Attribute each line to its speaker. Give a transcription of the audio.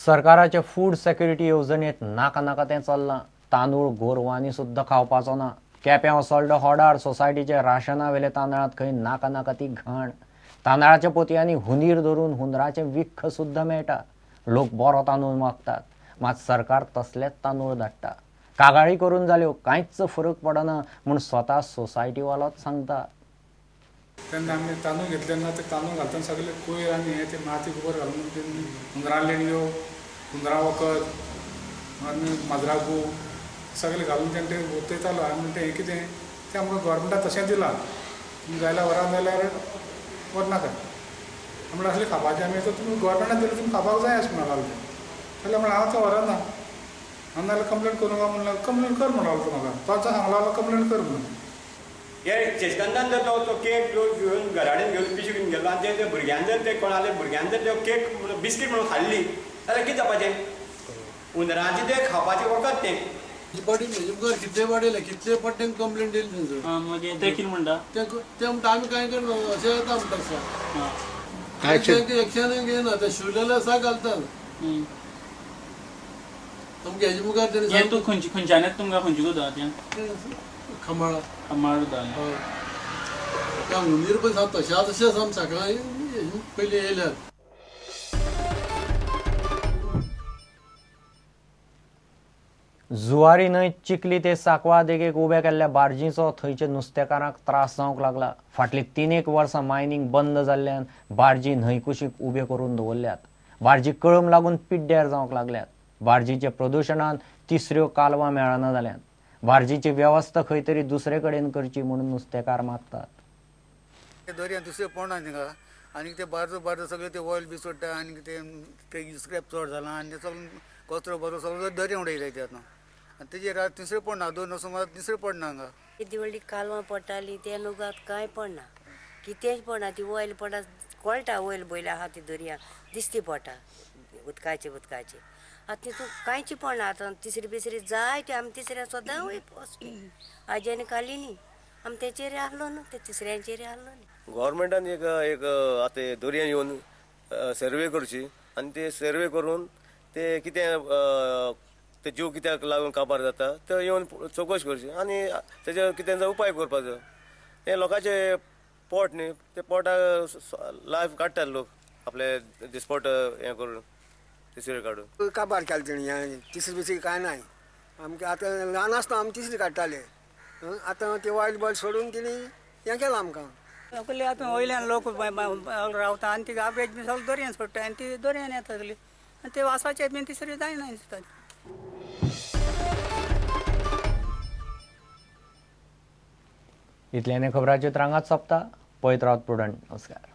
Speaker 1: सरकाराचे food security येवजणेत नाका नाका तें चल्लां. तांदूळ गोरवांनी सुद्दां खावपाचो ना. केप्यां असोल्डो होडार सोसायटीचे राशना वेले तांदळांत खंय नाका नाका ती घाण. तांदळाच्या पोतयांनी हुंदीर धरून हुंदराचें विख सुद्दां मेळटा. लोक बरो तांदूळ मागतात, मात सरकार तसलेच तांदूळ धाडटा. कागाळी करून जाल्यो, कांयच फरक पडना म्हूण स्वता सोसायटीवालोच सांगता.
Speaker 2: तेन्ना आमी तांदूळ घेतले तेन्ना ते तांदूळ घालतना सगळे कोयर आनी हे ते माती गोबर घालून ते हुंदरां लेणयो, हुंदरां वखद आनी माजरा गू सगळे घालून तेणें ते ओतयतालो. आमी म्हणटा हें कितें तें आमकां गोवोरमेंटान तशें दिलां, तुमी जाय जाल्यार व्हरा नाजाल्यार व्हरनाका. म्हणल्यार असलें खावपाचें आमी तर तुमी गोवोरमेंटान दिलें तुमी खावपाक जाय अशें म्हणूंक लागलो तें. जाल्यार म्हणलें हांव तें व्हरना, हांव नाजाल्यार कंप्लेन करूं काय म्हणलें, कंप्लेन कर म्हणूंक लागलो तो म्हाका, तोच सांगलो लागलो कंप्लेन कर म्हणून.
Speaker 3: हे शशिकांतान जर तो केक घेवन घराडेन घेवन पिशवी घेवन गेलो आनी ते भुरग्यान जर ते कोणाले भुरग्यान जर ते केक म्हणून बिस्कीट म्हणून खाल्ली जाल्यार कितें जावपाचें? हुंदरांचें तें खावपाचें वखद तें.
Speaker 4: बॉडी म्हजे मुखार कितले वाडयले, कितले फावट तांकां कंप्लेन दिली तेंचो.
Speaker 5: मागीर ते कितें म्हणटा?
Speaker 4: ते म्हणटा आमी कांय करना, अशें जाता म्हणटा. एक्शन घेयना, ते शिवलेले आसा घालतात आमकां हेजे मुखार.
Speaker 5: तेणी तूं खंयचे खंयच्यान येता? तुमकां खंयचे गोदा तें?
Speaker 4: खंबाळा.
Speaker 5: खंबाळ उदक.
Speaker 4: हय, त्या हुंदीर पळय सामकें तशा तशें आसा. सकाळीं पयलीं येयल्यात.
Speaker 1: जुवारी न्हंय चिखली ते सांकवा देगेक उबे केल्ल्या बार्जींचो थंयच्या नुस्तेकारांक त्रास जावंक लागला. फाटलीं 3-1 वर्सां मायनींग बंद जाल्ल्यान बार्जी न्हंय कुशीक उब्यो करून दवरल्यात. बार्जी कळम लागून पिड्ड्यार जावंक लागल्यात. बार्जीच्या प्रदुशणान तिसऱ्यो कालवां मेळना जाल्यात. बार्जीची वेवस्था खंय तरी दुसरे कडेन करची म्हणून नुस्तेकार मागतात.
Speaker 6: दर्यान दुसरें पडना थिंगा आनी ते बार्जो बार्जो सगळे ते ऑयल बी सोडटा आनी ते स्क्रॅप चड जाला आनी ते सगळें कचरो बरो सगळो दर्या उडयले ते आतां आनी तेजेर तिसरें पडना, 2 सुमार तिसरें पडना हांगा.
Speaker 7: येदी व्हडली कालवां पडटाली ते नुगात कांय पडना, कितेंच पडना. ती ऑयल पडटा, कळटा ऑयल बयले आहा ती दर्या दिसती पडटा उदकाची उदकाची. आतां तितून कांयच पडना. आतां तिसरी बिसरी जाय त्यो आमी तिसऱ्या सदां वचपी आजी आनी काली न्ही, आमी तेचेर आहलो न्हू, ते तिसऱ्यांचेर आहलो न्ही.
Speaker 8: गव्हर्मेंटान एक एक आतां दर्यान येवन सर्वे करची आनी ते सर्वे करून ते कितें ते जीव कित्याक लागून काबार जाता ते येवन चवकशी करची आनी तेजेर कितें उपाय करपाचो. हे लोकांचे पोट न्ही, ते पोटाक लायफ काडटात लोक आपले दिसपोट हें करून तिसरी काडून
Speaker 9: काबार केले तेणी. तिसरी बिसरी कांय नाय आमकां. आतां ल्हान आसतना आमी तिसरी काडटाले, आतां ते ऑयल बॉयल सोडून तेणी हें केलां आमकां.
Speaker 10: सगळे आतां वयल्यान लोक रावता आनी ती गार्बेज बी सगळें दर्यान सोडटा आनी ती दर्यान येता सगळी आनी ते वासाचे बी तिसरी जायना दिसता.
Speaker 1: इतल्याने खबराचे रांगात सोंपता. पळयत रावत प्रुडंट. नमस्कार.